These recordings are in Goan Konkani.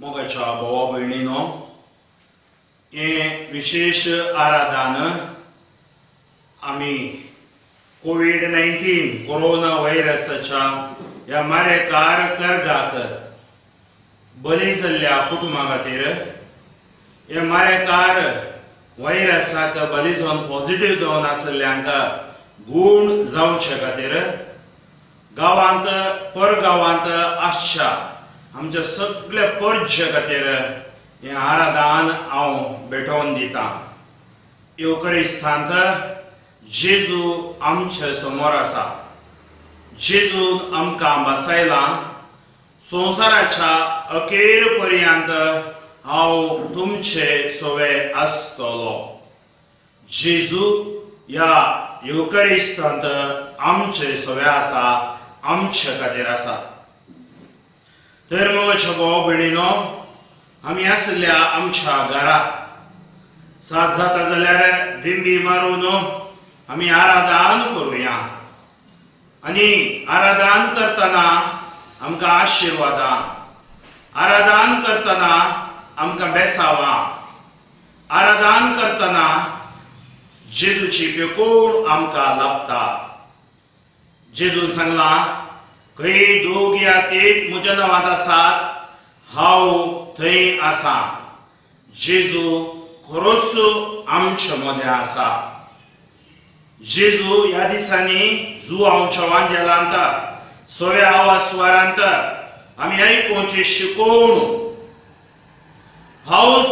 मोगाच्या भावा भयणीनो, हें विशेश आराधन आमी कोवीड 19 कोरोना व्हायरसाच्या ह्या मारेकार कर्गाक बली जाल्ल्या कुटुंबा खातीर, हे मारेकार व्हायरसाक बली जावन पॉझिटीव जावन आशिल्ल्यांक गूण जावचे खातीर, गांवांत परगांवांत आसच्या आमच्या सगळ्या परजे खातीर हें आराधन हांव भेटोवन दितां. येवकरिस्तांत जेजू आमचे समोर आसा. जेजून आमकां बसायलां, संवसाराच्या अखेर पर्यंत हांव तुमचे सवे आसतलो. जेजू ह्या येवकरिस्तांत आमचे सवे आसा, आमचे खातीर आसा. तर मोगाच्या भाव भयणीनो, आमी आशिल्ल्या आमच्या घरा सात जाता जाल्यार दिंबी मारून आमी आराधन करुया आनी आराधन करतना आमकां आशिर्वादां, आराधन करतना आमकां बेसावां, आराधन करतना जेजूची पेकोण आमकां लाभता. जेजून सांगलां, खंय दोग या तीग म्हज्या नांवांत आसात, हांव थंय आसा. जेजू खरोच आमच्या मदें आसा. जेजू ह्या दिसांनी जुवांवच्या वांजेलांत सव्या आवाज आमी आयकुची शिकोवण, हांवच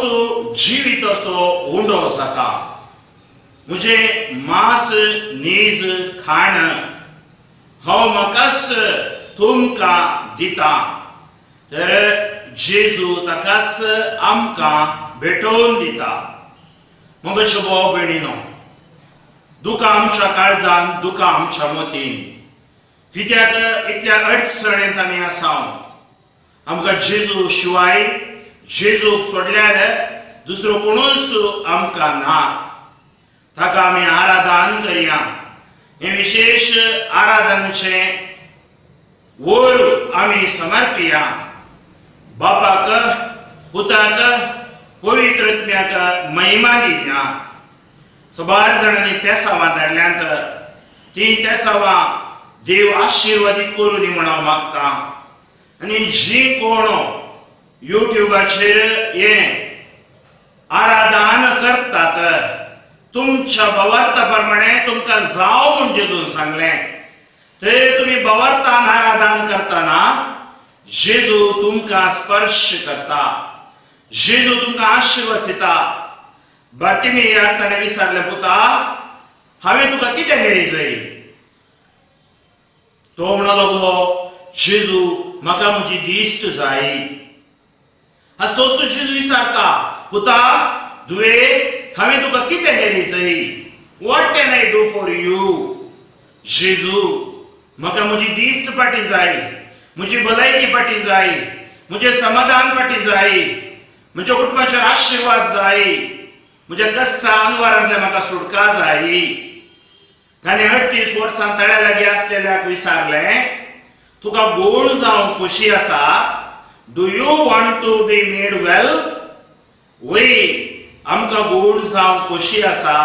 जिवीत असो उंडो जाता, म्हजें मांस नीज खाण, हांव म्हाकाच तुमकां दिता. तर जेजू ताकाच आमकां भेटोवन दिता. मग भाव भयणीनो, दुकां आमच्या काळजान, दुकां आमच्या मतीन, कित्याक इतल्या अडचणेंत आमी आसा. आमकां जेजू शिवाय, जेजूक सोडल्यार दुसरो कोणूच आमकां ना. ताका आमी आराधन करया. हें विशेश आराधनाचें वर आमी समर्पिया. बापाक, पुताक, पवित्र आत्म्याक महिमा दिवया. सबार जाणांनी तेसावां धाडल्यांत. ती तेसावां देव आशिर्वादीत करूं दी म्हण हांव मागता. आनी जी कोण युट्युबाचेर हें आराधन करतात, तुमच्या भावार्था प्रमाणे तुमकां जावं म्हूण जेजून सांगलें. तर तुमी भावार्थान आराधन करतना जेजू तुमकां स्पर्श करता, जेजू तुमकां आशिर्वाद दिता. बार्तिमेयाक ताणें विचारलें, पुता, हांवें तुका कितें करी जाय? तो म्हणो लागलो, जेजू, म्हाका म्हजी दिश्ट जाय. आज तोच जेजू विचारता, पुता, धुवे, हांवें तुका कितें करी जाय? What can I do for you? जेजू, म्हाका म्हजी दिश्ट पाटी जाय, म्हजी भलायकी पाटी जाय, म्हजें समाधान पाटी जाय, म्हज्या कुटुंबाचेर आशिर्वाद जाय, म्हज्या कश्टा अनवारांतल्या म्हाका सुटका जाय. ताणें 38 वर्सां तळ्या लागीं आसलेल्याक विचारलें, तुका गोड जावंक खोशी आसा? Do you want to be made well? वय, आमकां गोड जावंक खोशी आसा.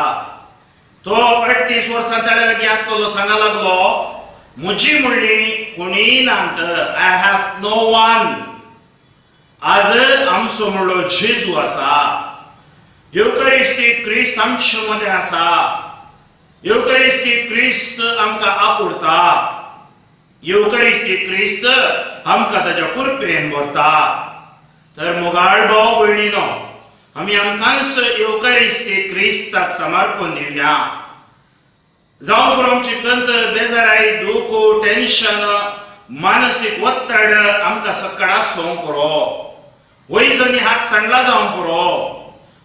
तो 38 वर्सां तळ्या लागीं आसतलो सांगा लागलो, म्हजी म्हणली कोणीय नात, I have no one. आज आमचो म्हणलो जेजू आसा. येवकरिस्ती क्रिस्त आमचे मदें आसा. येवकरिस्ती क्रिस्त आमकां आपुडता. येवकरिस्ती क्रिस्त आमकां ताच्या कृपेन भरता. तर मोगाळ भाव भयणीनो, आमी आमकांच येवकरिस्ती क्रिस्ताक समर्पण दिवया. जावं पुरो आमची कंत, बेजाराय, दुःख, टेन्शन, मानसीक ಒತ್ತಡ आमकां सकळ आसूंक पुरो, वैजनी हात सांडला जावंक पुरो,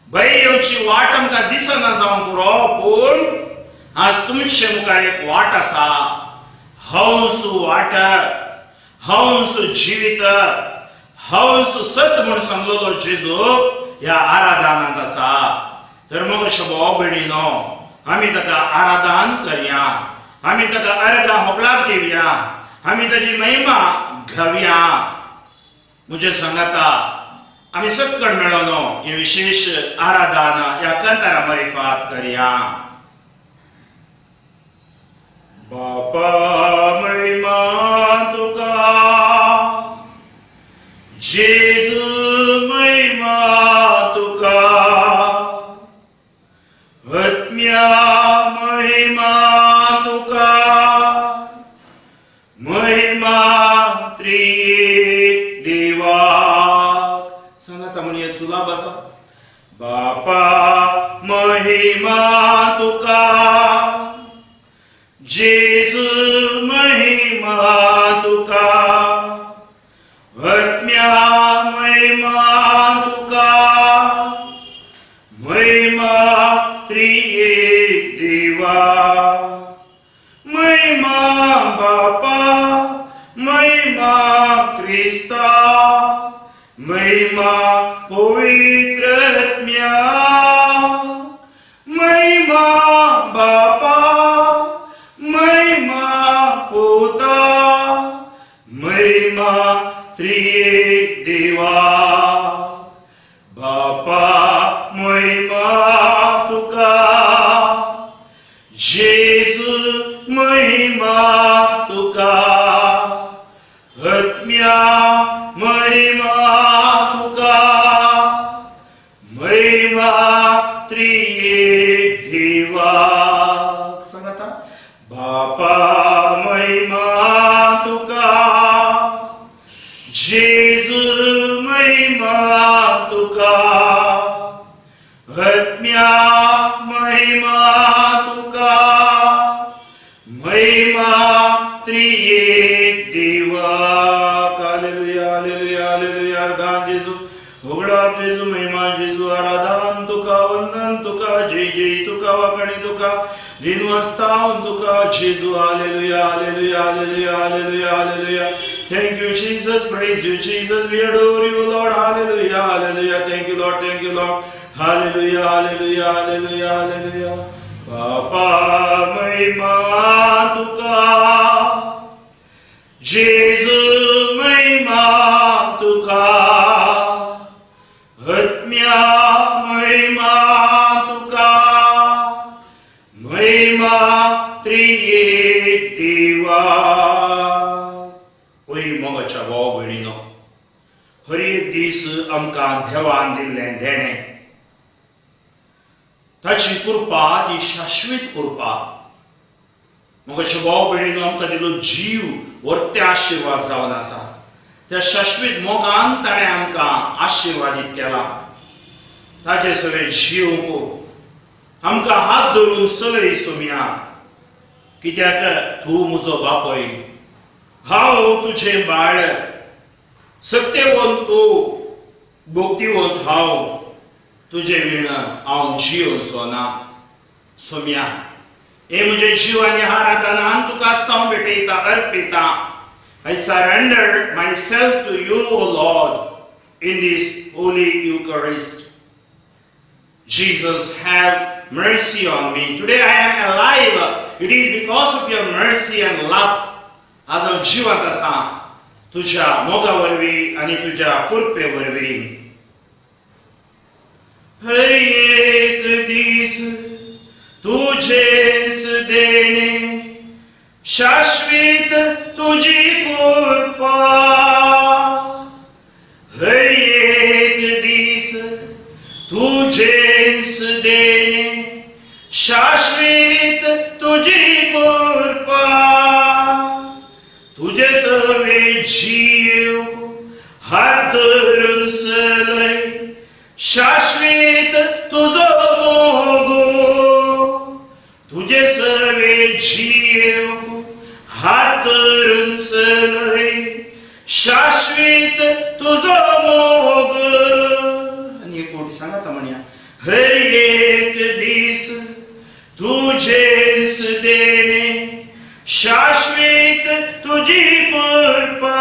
भायर येवची वाट आमकां दिसना जावंक पुरो, पूण आज तुमचे मुखार एक वाट आसा. हांवच वाट, हांवच जिवीत, हांवच सत म्हूण सांगलेलो जेजू ह्या आराधनांत आसा. तर मग भाव भयणीनो, आमी ताका आराधन करया, आमी ताका अर्गां होगळाक दिवया, आमी ताची महिमा घेवया. म्हजे सांगाता आमी सक्कड मेळोन हें विशेश आराधना ह्या कांतारा मारिफात करया. बापा महिमा तुका, जेजू महिमा तुका, आत्म्या महिमा तुका, महिमा त्रिएक देवाक. सांगाता म्हणया चुला बसा. बापा महिमा तुका, जेजू महिमा तुका, आत्म्या महिमा तुका, महिमा त्रिएक देवा. महिमा बापा, महिमा क्रिस्ता, महिमा पवित्र आत्म्या. महिमा बापा, महिमा पुता, महिमा त्रिएक देवा. बापा महिमा तुका, जेजू महिमा तुका, आत्म्या महिमा तुका, महिमा त्रिएक देवा. सांगाता बापा महिमा तुका, जेजू महिमा तुका, आत्म्या महिमा तुका, महिमा त्रिएक देवा. Hallelujah, hallelujah, hallelujah. गान जेजू, होगडाप जेजू, महिमा जेजू, आराधन तुका, वंदन तुका, जय जय तुका, वाकणी तुका, दिनवास्तावन तुका जेजू. Hallelujah, hallelujah, hallelujah, hallelujah, hallelujah. Thank you, Jesus. Praise you, Jesus. We adore you, Lord. Hallelujah, hallelujah. Thank you, Lord. Thank you, Lord. Hallelujah, hallelujah, hallelujah, hallelujah. बापा महिमा तुका, जेजू महिमा तुका, आत्म्या महिमा तुका, महिमा त्रिएक देवा. ओय मोगाच्या भाव भयणीनो, हर एक दीस आमकां देवान दिल्लें देणें, ताची कृपा, ती शाश्वत कृपा. मोगाच्या भाव भयणीनो, आमकां दिलो जीव वर्ते आशिर्वाद जावन आसा. त्या शाश्वत मोगान ताणें आमकां आशिर्वादीत केला. ताजे सगळे जिवंक आमकां हात धरून सगळी सोमया, कित्याक तूं म्हजो बापय, हांव तुजें बाळ, सत्यवंत तूं, भक्तिवंत हांव, तुजे वीण हांव जिवन सोना. सोम्या, हे म्हजे जीव आनी आराधनान तुका सावंड भेटयता, अर्पिता. I surrender myself to you, O Lord, in this Holy Eucharist. Jesus, have mercy on me. Today I am alive. It is because of your mercy and love. आज हांव जिवंत आसा तुझ्या मोगा वरवीं आनी तुझ्या कृपे वरवीं. हर एक दीस तुझेच देणे, शाश्वत तुझी कृपा. हर एक दीस तुझेच देणे, शाश्वत तुझी कृपा. तुझे सवे जीव हात धरून चलय, शाश्वत तुझो मोगो. तुझे सवे जीव हात धरून चलय, शाश्वत तुझो मोग. आनी एक कोटी सांगाता म्हणया. हर एक दीस तुझेच देणे, शाश्वत तुझी कृपा.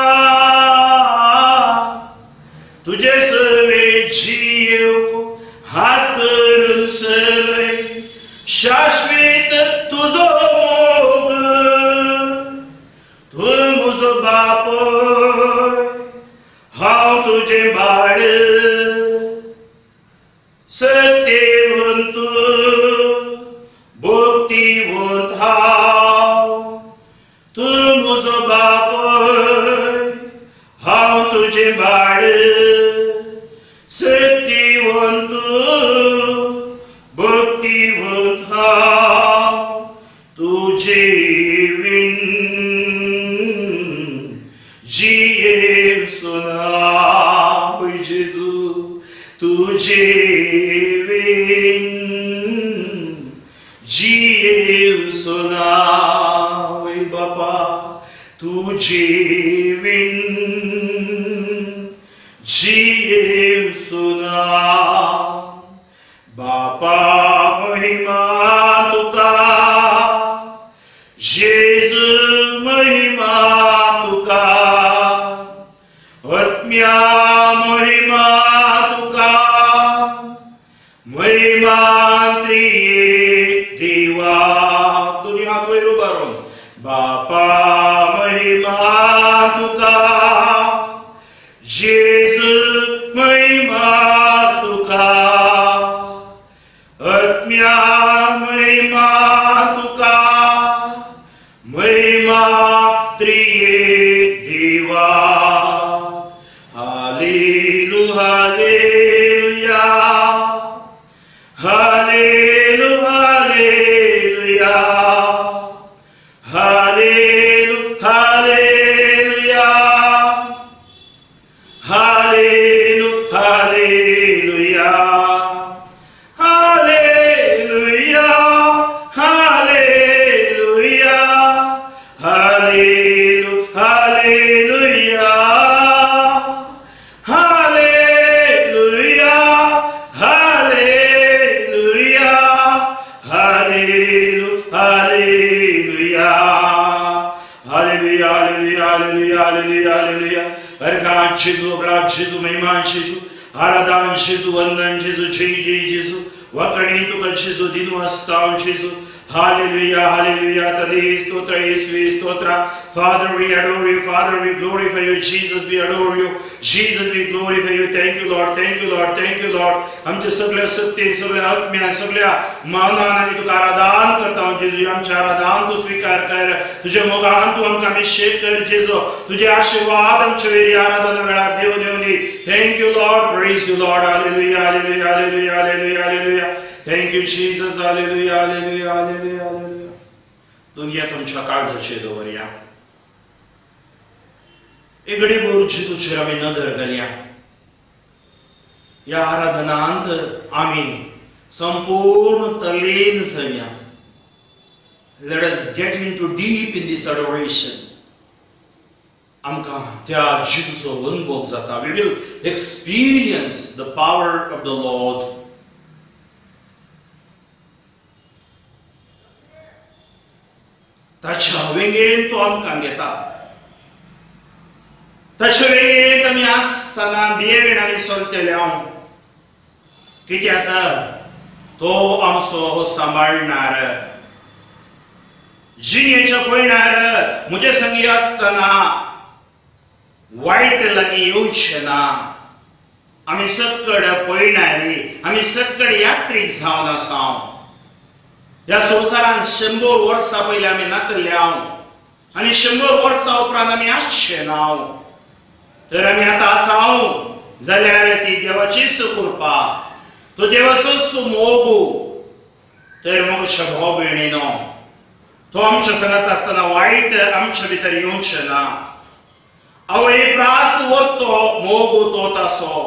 तुझे सवे जीव हात धरून चलय, शाश्वत तुझो मोग. तूं म्हजो बापय, हांव तुजें बाळ. शक्तिवंत भक्तिवंत हांव तुजे विण जियेवचो ना. होय जेजू, तुजे विण जियेवचो ना. होय बापा, तुजे विण जियेवचो ना. बापा महिमा तुका, जेजू महिमा तुका, आत्म्या महिमा तुका, महिमा त्रियेक देवा. दोन्ही हात वयर उबारून, बापा महिमा तुका, जेजू महिमा तुका, आत्म्या महिमा तुका, महिमा त्रियेक देवा. हालेलू hallelujah, hallelujah, hallelujah, hallelujah, hallelujah, hallelujah, hallelujah, hallelujah, hallelujah, hallelujah, hallelujah, hallelujah, hallelujah, hallelujah, hallelujah, hallelujah, hallelujah, hallelujah, hallelujah, hallelujah. अर्घान जेजू, अबळात जेजू, महिमान जेजू, आराधन जेजू, वंदन जेजू, जय जय जेजू, वाकणी तुका जेजू, दिनवास्ताव जेजू. Hallelujah, hallelujah, तले स्तोत्र, येसुवे स्तोत्र. Father, we adore you. Father, we glorify you. Jesus, we adore you. Jesus, we glorify you. Thank you, Lord. Thank you, Lord. Thank you, Lord. आमच्या सगळ्या सत्तेन, सगळ्या आत्म्यान, सगळ्या मानान आमी तुका आराधन करता जेजू. आमच्या आराधन तूं स्वीकार कर. तुझ्या मोगान तूं आमकां अभिषेक कर जेजू. तुझे आशीर्वाद आमच्या वेरी आराधना वेळार देव देवनी. Thank you, Lord. Praise you, Lord. Hallelujah, hallelujah, hallelujah, hallelujah, hallelujah. Thank you, Jesus. Hallelujah, hallelujah, hallelujah, hallelujah. दुनिया तुमच्या काळजाचेर दवरया. एक घडी भर जेजूचेर आमी नदर घालया. ह्या आराधनांत आमी संपूर्ण तल्लीन जावया. Let us get into deep in this adoration. आमकां त्या जेजूचो अनुभव जाता. We will experience the power of the Lord. ताच्या वेंगेन तो आमकां घेता. ताच्या वेंगेन आमी आसतना भियेन आमी चलतले हांव, कित्याक तो आमचो सांबाळणार. जिणेच्या पयणार म्हजे संगी आसतना वायट लागीं येवचें ना. आमी सकड पयणारी, आमी सकड यात्रीक जावन आसा. ह्या संवसारांत 100 वर्सां पयलीं आमी नातले हांव आनी 100 वर्सां उपरांत आमी आसचे ना. तर आमी आतां आसा जाल्यार ती देवाचीच कृपा, तो देवाचोच मोग. तर म्हज्या भाव भयणीनो, तो आमच्या सांगात आसतना वायट आमच्या भितर येवचें ना. आवय प्रास वरतो मोग तो तासो,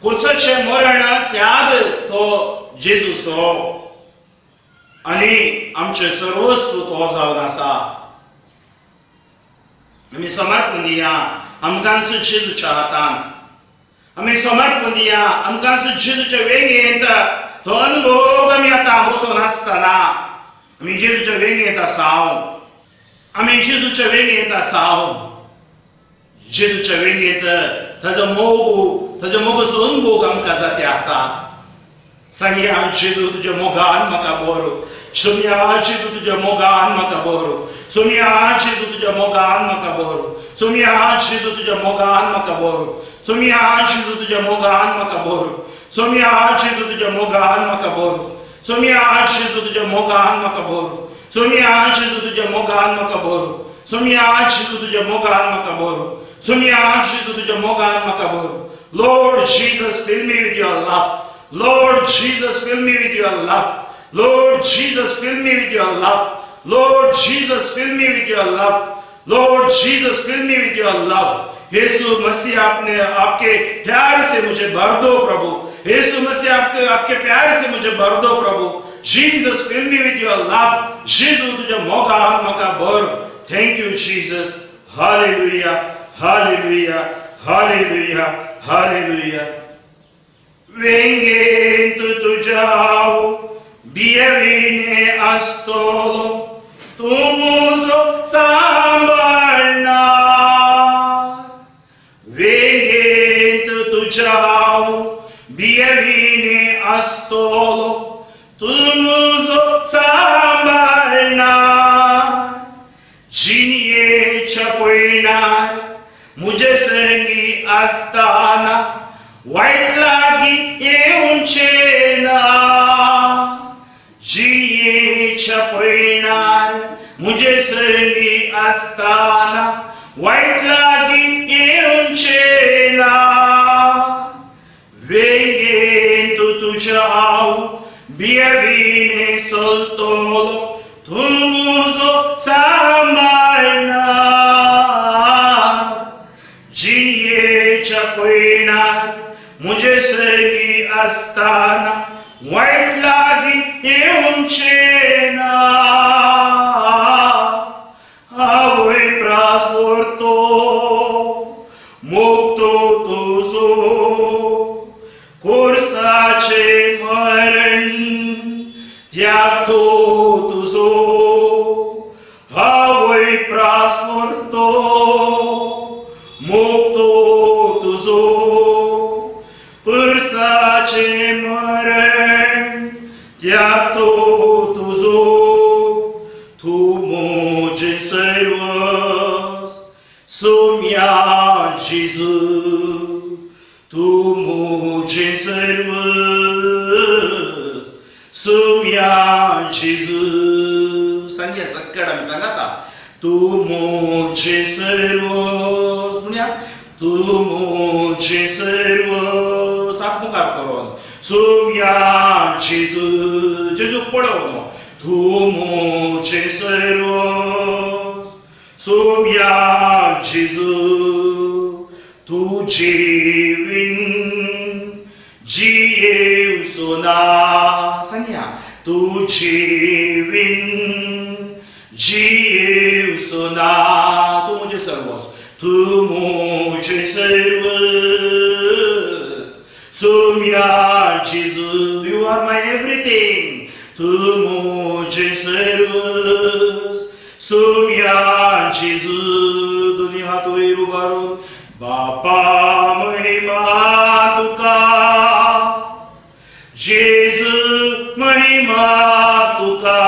कुर्साचें मरण त्याग तो जेजूचो, आनी आमचें सर्वस्व तो जावन आसा. आमी समर्पण दिया आमकांच जेजूच्या हातांत. आमी समर्पण दिया आमकांच जेजूच्या वेंगेंत. तो अनुभव आमी आतां बसून आसतना आमी जेजूच्या वेंगेंत आसा. आमी जेजूच्या वेंगेंत आसा. जेजूच्या वेंगेंत ताजो मोग, ताजो मोगाचो अनुभव आमकां जाते आसा. सांगया, जेजू तुज्या मोगान म्हाका बरो. सोमया जेजू तुज्या मोगान म्हाका बरो. सोमया जेजू तुज्या मोगान म्हाका बरो. सोमया जेजू तुज्या मोगान म्हाका बरो. सोमया जेजू तुज्या मोगान म्हाका बरो. सोमया जेजू तुज्या मोगान म्हाका बरो. सोमया जेजू तुज्या मोगान म्हाका बरो. सोमया जेजू तुज्या मोगान म्हाका बरो. सोमया जेजू तुज्या मोगान म्हाका बरो. सोमया जेजू तुज्या मोगान म्हाका बरो. Lord Jesus, fill me with your love. Lord Jesus, fill me with your love. Lord Jesus, fill me with your love. Lord Jesus, fill me with your love. Lord Jesus, fill me with your love. यीशु मसीह, आपने आपके प्यार से मुझे भर दो प्रभु। यीशु मसीह, आपसे आपके प्यार से मुझे भर दो प्रभु। Jesus, fill me with your love. जेजू, तुझ्या मोगान म्हाका भर। Thank you, Jesus. Hallelujah, hallelujah, hallelujah, hallelujah. वेंगेंत तुज्या भियेविणे आसतलो, तूं म्हजो सांबाळना। वेंगेंत तुज्या भियेविणे आसतलो, तूं म्हजो सांबाळना। जिणयेच्या पयणार म्हजे संगी आसतना वायट लागीं येवचें ना। जिणयेच्या पयणार म्हजे संगी आसतना वायट लागीं येवचें ना। वेंगेंत तुज्या हांव भियेविणे चलतलो, तूं म्हजो सांबाळना। जिणयेच्या पयणार म्हजे संगी आसतना वायट लागीं येवचें ना। आवय प्रास व्हरतो मुक्तो तुजो, खुर्साचें मरण त्यागतो तुजो। आवय प्रास व्हरतो मुक्तो तुजो, खुर्साचें मरण त्यागतो तुजो। तूं म्हजें सर्वस्व, सोम्या जेजू। तूं म्हजें सर्वस्व, सोम्या जेजू। सांगया सक्कड आमी सांगाता। तूं म्हजें सर्वस्व म्हणया। तूं म्हजें सर्वस्व, हात मुखार करून, सोम्या जेजू। जेजूक पळोवन, तूं म्हजें सर्वस्व, सोम्या जेजू। तुजे वीण जियेवचो ना। सांगया, तुजे वीण जियेवचो ना। तूं म्हजें सर्वस्व, तूं म्हजें सर्वस्व, सोम्या जेजू। You are my everything. तूं म्हजें सर्वस्व, सोम्या जेजू। दोनी हात वयर उबारून, बापा महिमा तुका, जेजू महिमा तुका,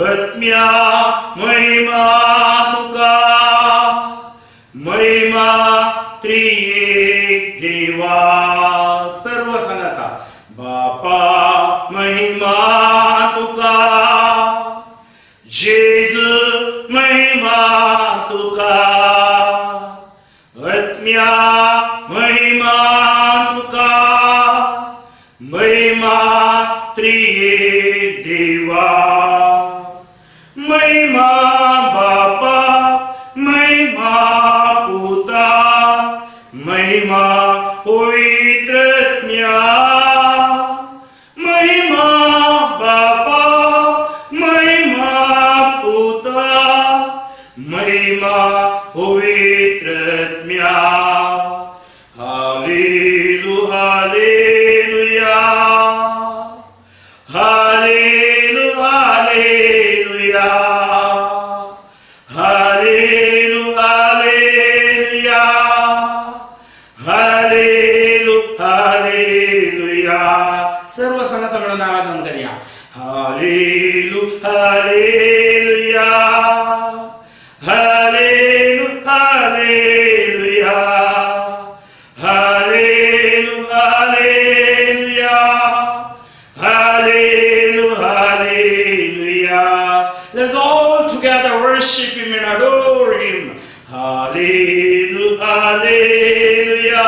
आत्म्या महिमा तुका, महिमा त्रिएक देवा। सर्व सांगाता, बापा महिमा तुका, जेजू महिमा तुका, आत्म्या महिमा तुका, महिमा त्रिएक देवा। महिमा बापा, महिमा पुता, महिमा पवित्र आत्म्या। महिमा बापा, महिमा पुता, महिमा पवित्र आत्म्या। Hallelu hallelujah, hallelu hallelujah, hallelu hallelujah, hallelu hallelujah. सर्व सांगाता म्हणून आराधन करूया। Hallelu hallelujah, hallelu hallelujah, hallelu hallelujah, hallelu hallelujah. Let's all together worship him and adore him. Hallelujah, hallelujah.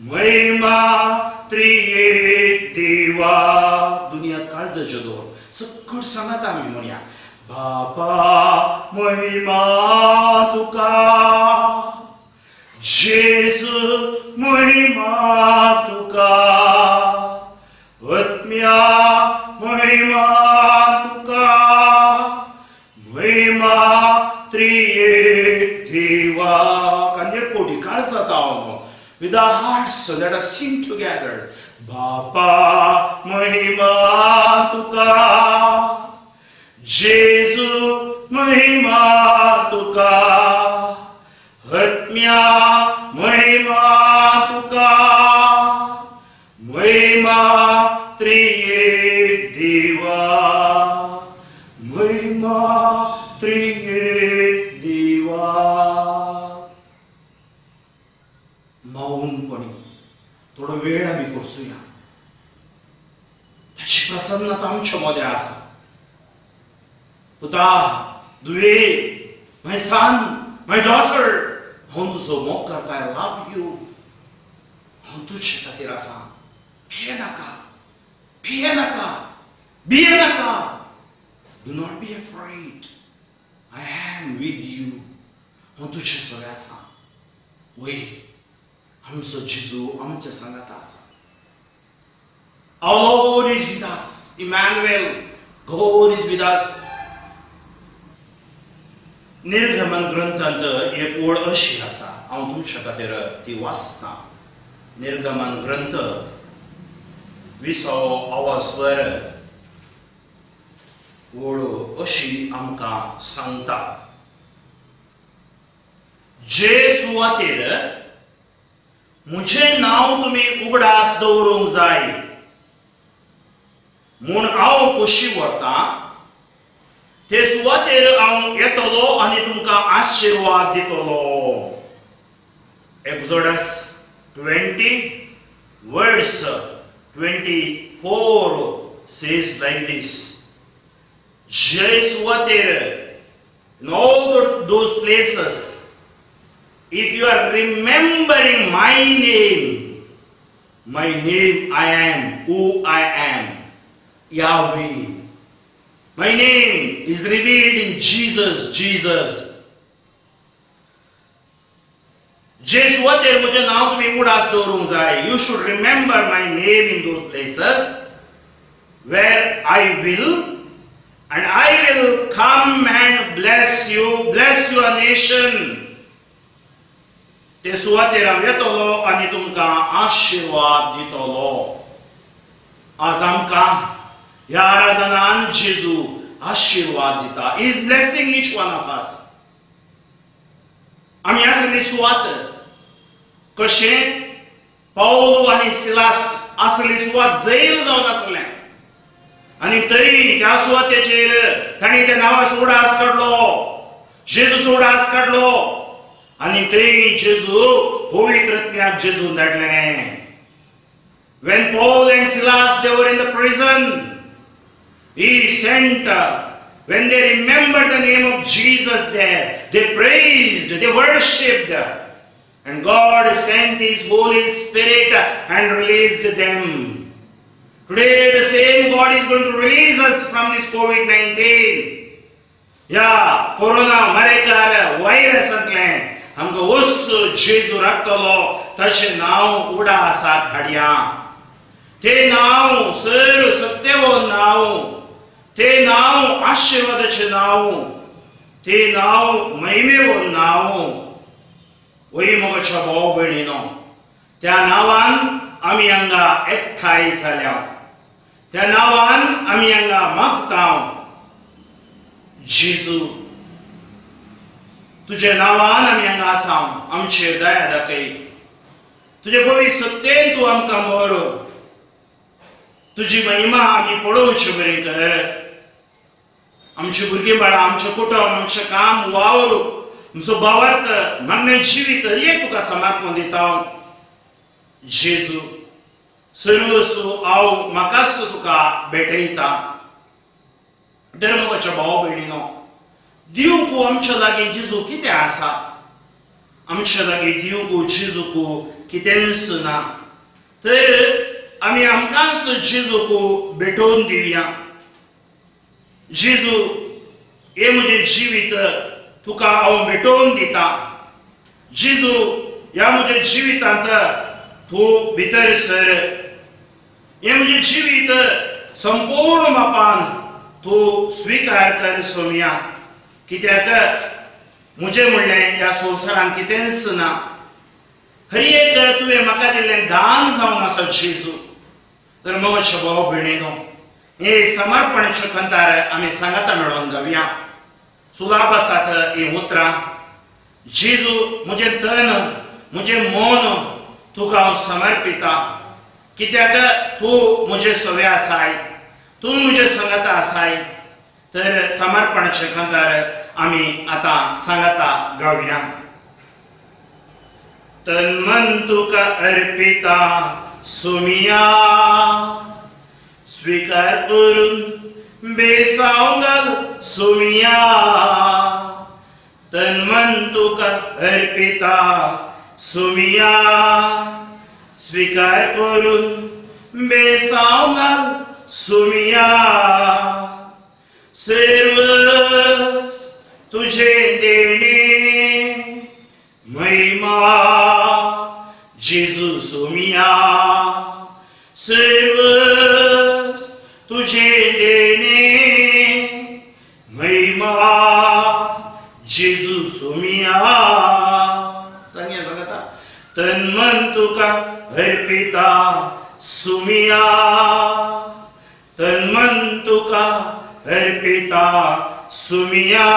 महिमा त्रियेक देवा. दुनियात काळजाचें दवर सकट सांगात आमी म्हणया, बाबा महिमा तुका, जेजू महिमा तुका, आत्म्या महिमा तुका, महिमा त्रियेक देवा. कांदेर कोटी काळजात हांव. With our hearts, so let us sing together. बापा महिमा तुका, जेजू महिमा तुका, आत्म्या महिमा तुका, महिमा त्रियेक देवा, महिमा त्रियेक देवा. मौनपणे थोडो वेळ आमी करसुया. ताची प्रसन्नता आमच्या मदें आसा. पुता, धुवे, my son, my daughter, हांव तुजो मोग करता. I love you. हांव तुजे खातीर आसा. भिये नाका, भिये नाका, भिये नाका. Do not be afraid. I am with you. हांव तुजे सगळे आसा. वय, आमचो जेजू आमच्या सांगाता आसा. Our Lord is with us. Emmanuel, God is with us. निर्गमन ग्रंथांत एक ओळ अशी आसा, हांव तुमच्या खातीर ती वाचता. निर्गमन ग्रंथ विसावो आवास्वर ओळ अशी आमकां सांगता, जे सुवातेर म्हजें नांव तुमी उगडास दवरूंक जाय म्हूण हांव कशी व्हरतां, ते सुवातेर हांव येतलो आनी तुमकां आशिर्वाद दितलो. Exodus 20 verse 24 says like this. जे सुवातेर, in all those places, if you are remembering my name, my name, I am who I am, Yahweh. My name is revealed in Jesus, Jesus. जे सुवातेर म्हजें नांव तुमी उगडास दवरूंक जाय, you should remember my name in those places where I will, and I will come and bless you, bless your nation. ते सुवातेर हांव येतलो आनी तुमकां आशिर्वाद दितलो. आज आमकां ह्या आराधनान जेजू आशिर्वाद दिता. Is blessing each one of us. आमी आसली सुवात, कशें पावलू आनी सिलास आसली सुवात जैल जावन आसलें आनी तरी त्या सुवातेचेर तांणी त्या नांवाचो उडास काडलो, जेजूचो उडास काडलो आनी थंय जेजू पवित्र आत्म्याक जेजून धाडलें. When Paul and Silas, they were in the prison, he sent, when they remembered the name of Jesus there, they praised, they worshipped, and God sent His Holy Spirit and released them. Today, the same God is going to release us from this COVID 19. ह्या कोरोना मरेकार व्हायरसांतलें आमकां वस जेजू राखतलो. ताचें नांव उडासाक हाडया. ते नांव सर सत्तेवो नांव, ते नांव आशिर्वादाचें नांव, ते नांव महिमेवो नांव. वय मोगाच्या भाव भयणीनो, त्या नांवान आमी हांगा एकठांय जाल्या. त्या नांवान आमी हांगा मागता. जेजू, तुज्या नांवान आमी हांगा आसा. आमचेर दया दाखय. तुजे पवित्र सत्तेन तूं आमकां व्हर. तुजी महिमा आमी पळोवची बरी कर. आमची भुरगीं बाळां, आमचें कुटुंब, आमचें काम वावर, आमचो भावार्थ, मागणें, जिवीत एक तुका समर्पण दिता. जेजू, सर्वस्व हांव म्हाकाच तुका भेटयता. धर्मगाच्या भाव भयणीनो, दिवंक आमच्या लागीं जेजू कितें आसा? आमच्या लागीं दिवंक जेजूक कितेंच ना. तर आमी आमकांच जेजूक भेटोवन दिवया. जेजू, हें म्हजें जिवीत तुका हांव भेटोवन दिता. जेजू, ह्या म्हज्या जिवितांत तूं भितर सर. हें म्हजें जिवीत संपूर्ण मापान तूं स्विकार कर सोमया, कित्याक म्हजें म्हणलें ह्या संवसारांत कितेंच ना. हर एक तुवें म्हाका दिल्लें दान जावन आसा जेजू. तर मोगाच्या भाव भयणीनो, हे समर्पणाच्या कंतार आमी सांगाता मेळोवन गावया. सुलाभ आसात हीं उतरां. जेजू, म्हजें तन, म्हजें मन तुका हांव समर्पिता, कित्याक तूं म्हजें सवे आसाय, तूं म्हजें सांगाता आसाय. तर समर्पणाचे कंतार आमी आतां सांगाता गावया. तन मन तुका अर्पिता सोमिया, स्वीकार करून बेसांव घाल सोमिया. तन मन तुका अर्पिता सोमिया, स्वीकार करून बेसांव घाल सोमिया. सर्वस तुझे देणे महिमा जेजू सोमिया. सर्वस तुझे देणे महिमा जेजू सोमिया. सांगया सांगता. तन मन तुका अर्पिता सुमिया, तन मन तुका अर्पिता सुमिया,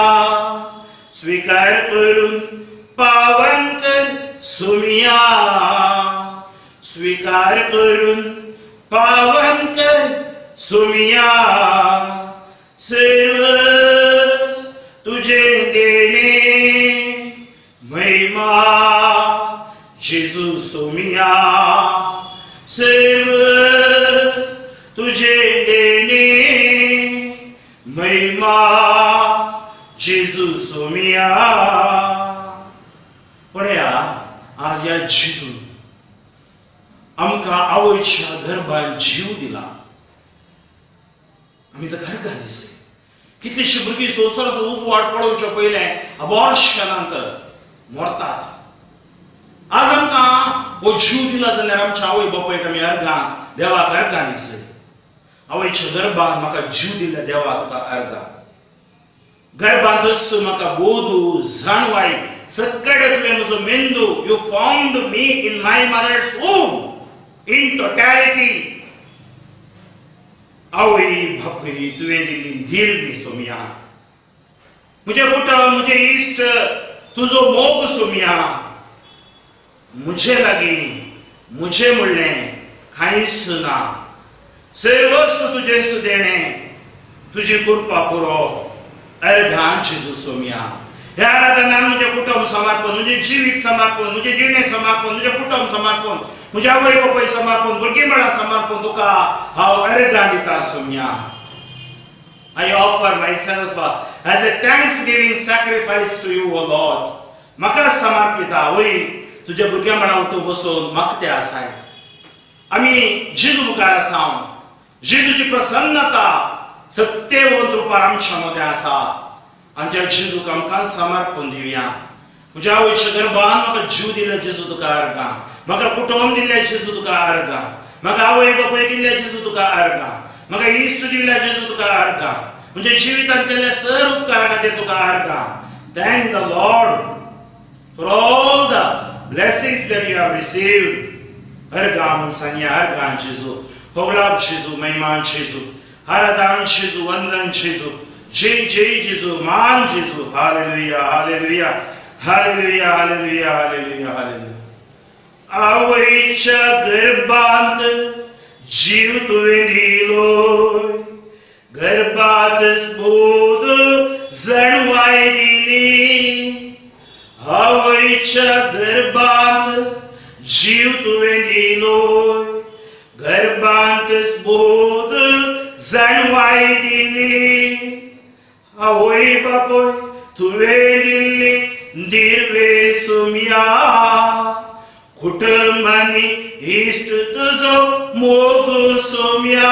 स्वीकार करून पावन कर सुमिया, स्वीकार करून पावन कर सुमिया. सर्वस तुझे देणे महिमा जेजू सोमिया. सर्वस तुझे देणे महिमा जेजू सोमिया. पळया, आज ह्या जेजून आमकां आवयच्या गर्भान जीव दिला, आमी ताका अर्गां दिसय. कितलीशीं भुरगीं संवसाराचो उजवाड पळोवच्या पयलें अबॉर्शनांत मरतात. आज आमकां हो जीव दिला जाल्यार आमच्या आवय बापायक आमी अर्गां, देवाक अर्गां दिसय. आवयच्या गर्भान म्हाका जीव दिल्ल्या देवा, तुका अर्गां. गर्भांतच म्हाका बोधू, जाणवाय सगळे तुवें म्हजो मेंदू, you formed me in my mother's womb in totality. आवय बापूय तुवें दिल्ली दिर्वी सोमया. म्हजें कुटुंब, म्हजे इश्ट, तुजो मोग सोमया. म्हजे लागीं म्हजें म्हणलें कांयच ना, सर्वस्व तुजें देणें. तुजी कृपा पुरो. अर्गां जेजू सोमया. ह्या आराधनान म्हजें कुटुंब समर्पण, म्हजें जिवीत समर्पण, म्हजें जिणें समर्पण, म्हजें कुटुंब समर्पण, म्हज्या आवय बापाय समर्पण, भुरगीं बाळां समर्पण, तुका हांव अर्गां दिता Somaiya. I offer myself as a thanksgiving sacrifice to you, O Lord. म्हाका समर्पिता. वय तुज्या भुरग्यां बाळां उठू बसून म्हाका ते आसाय. आमी जेजू मुखार आसा. जेजूची प्रसन्नता सत्यवंत रुपार आमच्या मदें आसा आनी त्या जेजूक आमकां समर्पण दिवया. म्हज्या आवयच्या गर्भान म्हाका जीव दिले जेजू, तुका अर्गां. म्हाका कुटुंब दिल्ले जेजू, तुका अर्गां. म्हाका आवय बापूय दिल्ले जेजू, तुका अर्गां. म्हाका इश्ट दिल्ले जेजू, तुका अर्गां. म्हज्या जिवितांत केल्ले सर उपकारा खातीर तुका अर्गां. Thank the Lord for all the blessings that you have received. अर्गां म्हूण सांगया. अर्गां जेजू, होगळाप जेजू, महिमान जेजू, आराधन जेजू, वंदन जेजू, जय जय जेजू, मान जेजू. Hallelujah, hallelujah, hallelujah, hallelujah, hallelujah, hallelujah. आवयच्या गर्भांत जीव तुवें दिलो, गर्भात बोध जाणवाय दिली. आवयच्या गर्भांत जीव तुवें दिलो, गर्भांत बोध जाणवाय दिली. आवय बापूय तुवें दिल्ली दिर्वे सुमया. कुटुंबांनी इश्ट तुजो मोग सोम्या,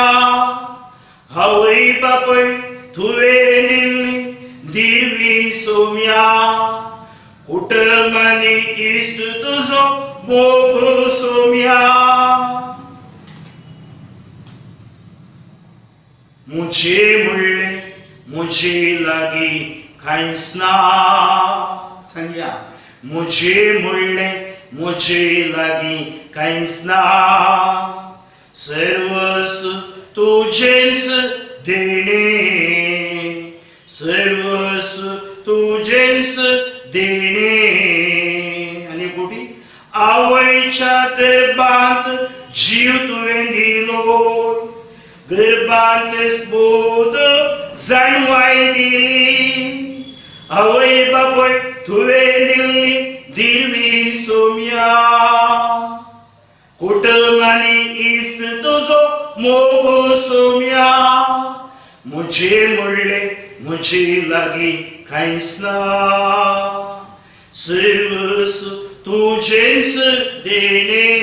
आवय बापय तुवें दिल्ली दिवी सोम्या, कुटुंबांनी इश्ट तुजो मोग सोम्या। मुझे म्हणलें मुझे लागीं कांयच ना, सांगया, मुझे म्हणलें मुझे लागीं कांयच ना, सर्वस तुजेंच देणें, सर्वस तुजेंच देणें। आनी कोटी आवयच्या गर्भांत जीव तुवें दिलो, गर्भांत बोध जाणवाय दिली, आवय बापय तुवें दिल्ली दिर्वी सोम्या, कुटुंबांनी इश्ट तुजो मोग सोम्या, मुझे म्हणलें मुझे लागीं कांयच ना, सर्वस तुजेंच देणें।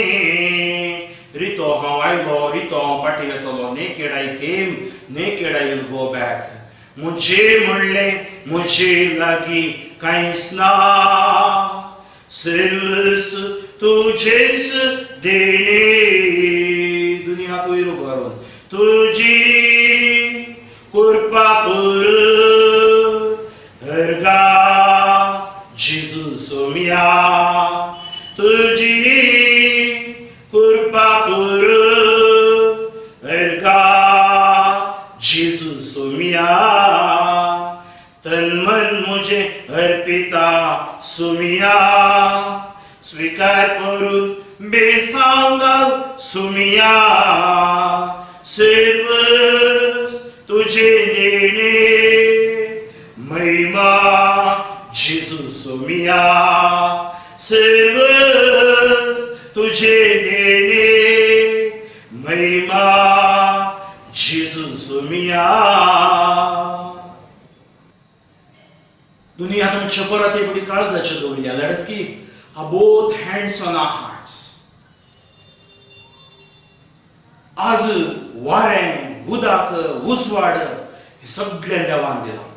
रितो हांव आयलो, रितो हांव फाटीं येतलो, naked I came, naked I will go back. मुझे म्हणलें मुझे लागीं कांयच ना, सर्वस तुजेंच देणें। दुनिया पयर उबारून तुजी कृपा पुर हरगा जेजू सोम्या, तुजी कृपा पुर हरगा जेजू सोम्या, तन मन मुझे अर्पिता सुमिया, स्वीकार करून बेसांगाल सुमिया, सर्वस तुझे देणे महिमा जेजू सोमिया, सर्वस तुझे देणे महिमा जेजू सोमिया। दुनिया तुमच्या परत एवढी काळजाची दवरया। Let us keep our both hands on our hearts. आज वारें, उदक, उजवाड हें सगळें देवान दिलां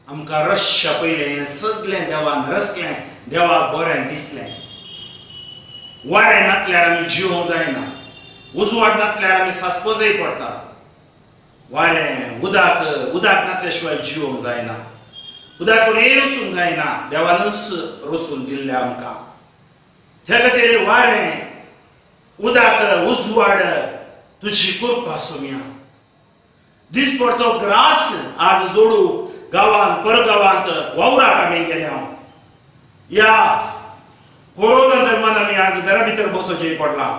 आमकां। रसच्या पयलें हें सगळें देवान रसलें, देवाक बरें दिसलें। वारें नातल्यार आमी जिवोंक जायना, उजवाड नातल्यार आमी सासपजय पडटा। वारें, उदक, उदक नातल्या शिवाय जिवोंक जायना, उदक कडेन वचूंक जायना, देवानूच रसून दिल्लें आमकां। त्या खातीर वारें, उदक, उजवाड तुजी कृपा सोम्या। दिसपडतो ग्रास आज जोडू गांवांत परगांवांत वावराक आमी गेल्या। ह्या कोरोना दरम्यान आमी आज घरा भितर बसोचें पडलां,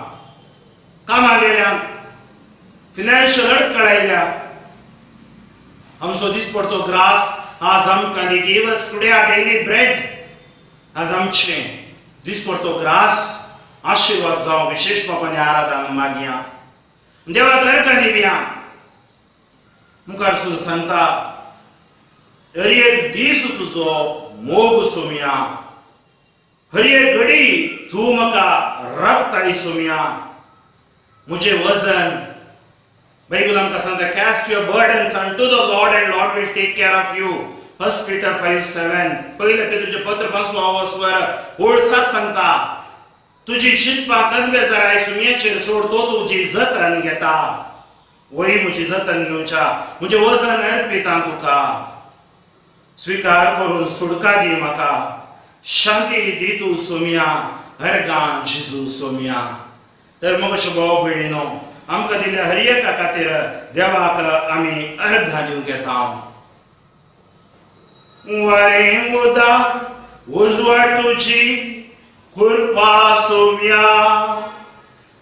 कामां गेल्या, फिनान्शियल अडखळ आयल्या। आमचो दिसपडतो ग्रास आज आमकां give us today our daily bread, आज आमचें दिसपडतो ग्रास आशिर्वाद जावं। विशेष बापाने आराधना मागया, देवा घरकां दिवया। मुखार सून सांगता, हर एक दीस तुजो मोग सोम्या, हर एक घडी तूं म्हाका राखताय सोम्या। म्हजें वजन बायबल आमकां सांगता, cast your burdens unto the Lord and Lord will take care of you. 1 Peter 5:7, पयलें पेत्राचें पत्र 5 स्वर ओळ 7 सांगता, तुजी चिंतपां कनवेजाराय सुमयाचेर सोड, तो तुजी जतन घेता। वय म्हजी जतन घेवच्या, म्हजें वजन अर्पिता तुका, स्विकार करून सुडका दी म्हाका, शांती दी तूं सोम्या, हरगान जेजू सोम्या। तर मग अशें भाव भयणीनो, आमकां दिल्ल्या हर एका खातीर देवाक आमी अर्घां दिवंक येता। वारें उदक उजवाड तुजी कृपा सोम्या,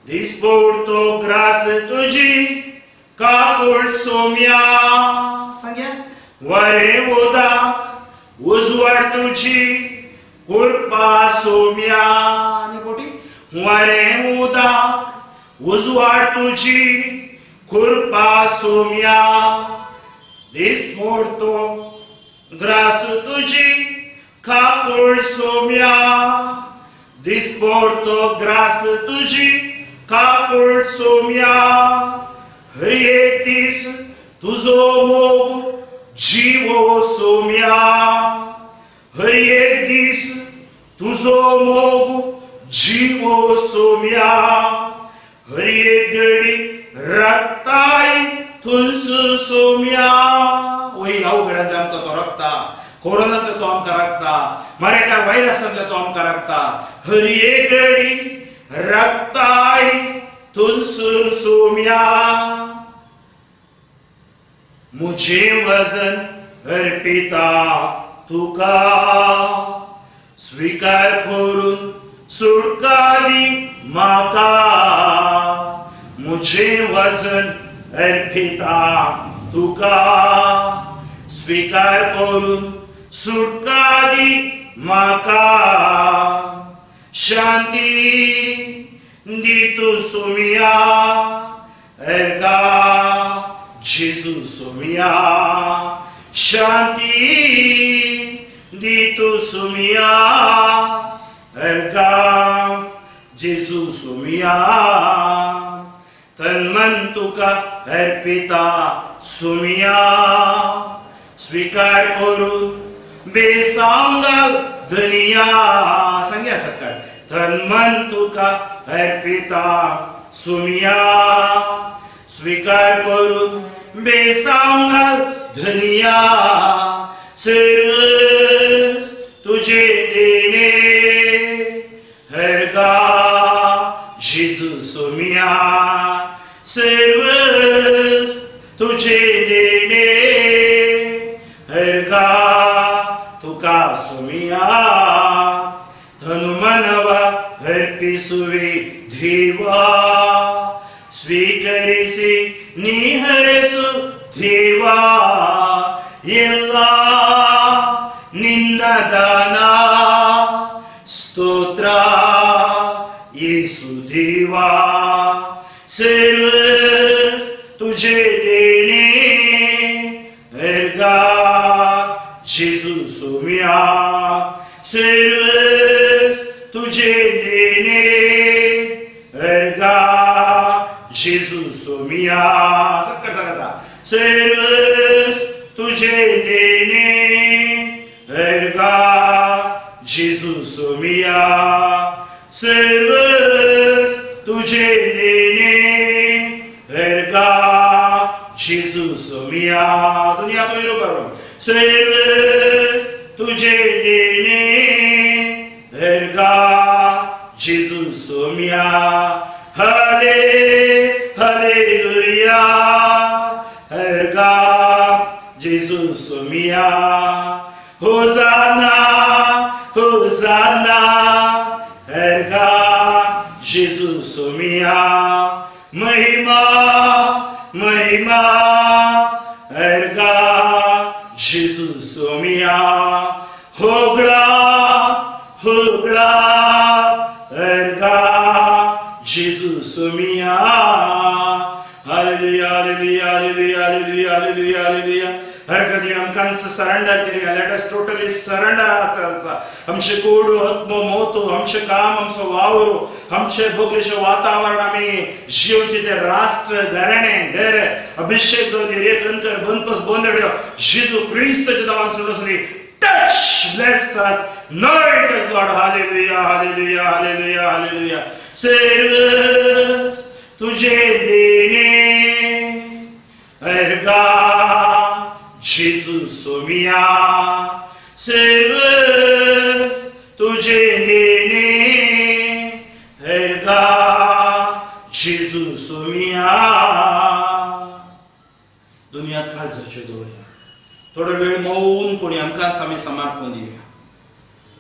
दिसपडतो ग्रास तुजी काकूळ सोम्या। सांग्या, वारें उदक उजवाड तुजी कृपा सोम्या। आनी कोटी वारें उदक उजवाड तुजी कृपा सोम्या, दिसपडतो ग्रास तुजी काकूळ सोम्या, दिसपडतो ग्रास तुजी काकूळ सोम्या हर एक दीस तुजो मोग जिवो सोम्या हर एक दीस तुजो मोग जिवो सोम्या हर एक घडी रक्ताय तुंस सोम्या. वही अवघडांतले आमकां तो रक्ता, कोरोनांतले तो आमकां राखता, मरेकार व्हायरसांतले तो आमकां राखता. हर एक घडी रक्ताय तुंस सोम्या. मुझे वजन अर्पिता तुका स्वीकार करून सुटकाली म्हाका. मुझे वजन अर्पिता तुका स्वीकार करून सुटकाली म्हाका. शांती दी तूं सोम्या एका जेजू सोम्या. शांती दी तूं सोम्या एका जेजू सोम्या. तन मन तुका अर्पिता सोम्या स्वीकार करून बेसांगाल धनिया. सांग्या सकाळ. तन मन तुका अर्पिता सोम्या स्वीकार करून बेसांगाल धनिया. सर्वस तुझे देणे हरगा जेजू सोम्या. सर्वस तुझे देणे हरगा तुका सोम्या. धनुमनवा अर्पिसुवे देवा स्वीकरिಸಿ ನೀಹರಿಸು ದೇವಾ. ಎಲ್ಲ ನಿನ್ನ ದಾನ ಸ್ತೋತ್ರ येसू देवा. सर्वस तुझे देणे हरगा जेजू सोम्या. सर्वस तुझे देणे हरगा जेजू सोम्या. सक्कड सांगता. सर्वस तुझे देणे हरगा जेजू सोम्या. सर्वस तुझे देणे हरगा जेजू सोम्या. दुनिया तो हिरो करून सर्वस तुझे देणे हरगा जेजू सोम्या. हले हलेलुया हरगा जेजू सोम्या. होजाना होजाना हरगा जेजू सोम्या. महिमा महिमा हरगा जेजू सोम्या. होगळा होगळा हरगा जेजू Saumya. Hallelujah hallelujah hallelujah hallelujah hallelujah hallelujah. हर कधी आमकां सरेंडर करूया. Let us totally surrender ourselves. आमचे कोडू आत्मो मोतो आमचे काम आमचो वावर आमचे बोगलेचें वातावरण आमी जिवचे ते राष्ट्र घराणे घर अभिषेक जावन एक अंतर बंदपस बंदड्यो जेजू क्रिस्ताच्या नांवान सोडून touch, bless us, anoint us, Lord. Hallelujah, hallelujah, hallelujah, hallelujah. सर्वस तुझे देणे हरगा जेजू सोम्या. सर्वस तुझे देणे हरगा जेजू सोम्या. दुनियात काळजाचे दवरया. थोडो वेळ मौन कोणी आमकां आमी समर्पण दिवया.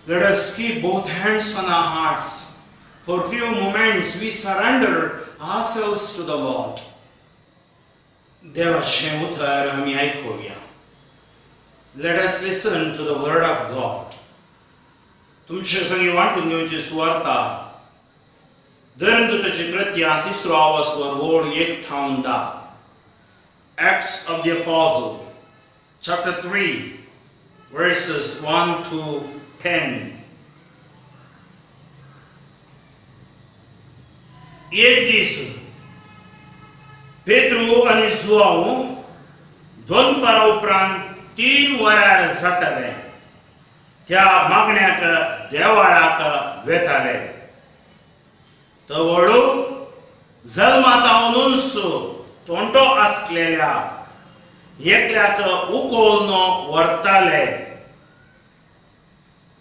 Let us keep both hands on our hearts. For few moments we surrender ourselves to the Lord. देवाचें उतर आमी आयकुया. Let us listen to the word of God. तुमचे संगी वांटून घेवची सुवार्ता धर्मदूताची कृत्या तिसरो आवाज ओळ 1 थावन 10. Acts of the Apostle, chapter 3, verses 1 to 10. एक दीस पेद्रू आनी जुआंव दनपारा उपरांत 3 वरार जाताले त्या मागण्याक देवाळाक वेताले. तो व्हडू जल्मातावनूच तोंडो आसलेल्या एकल्याक उकोवन व्हरताले.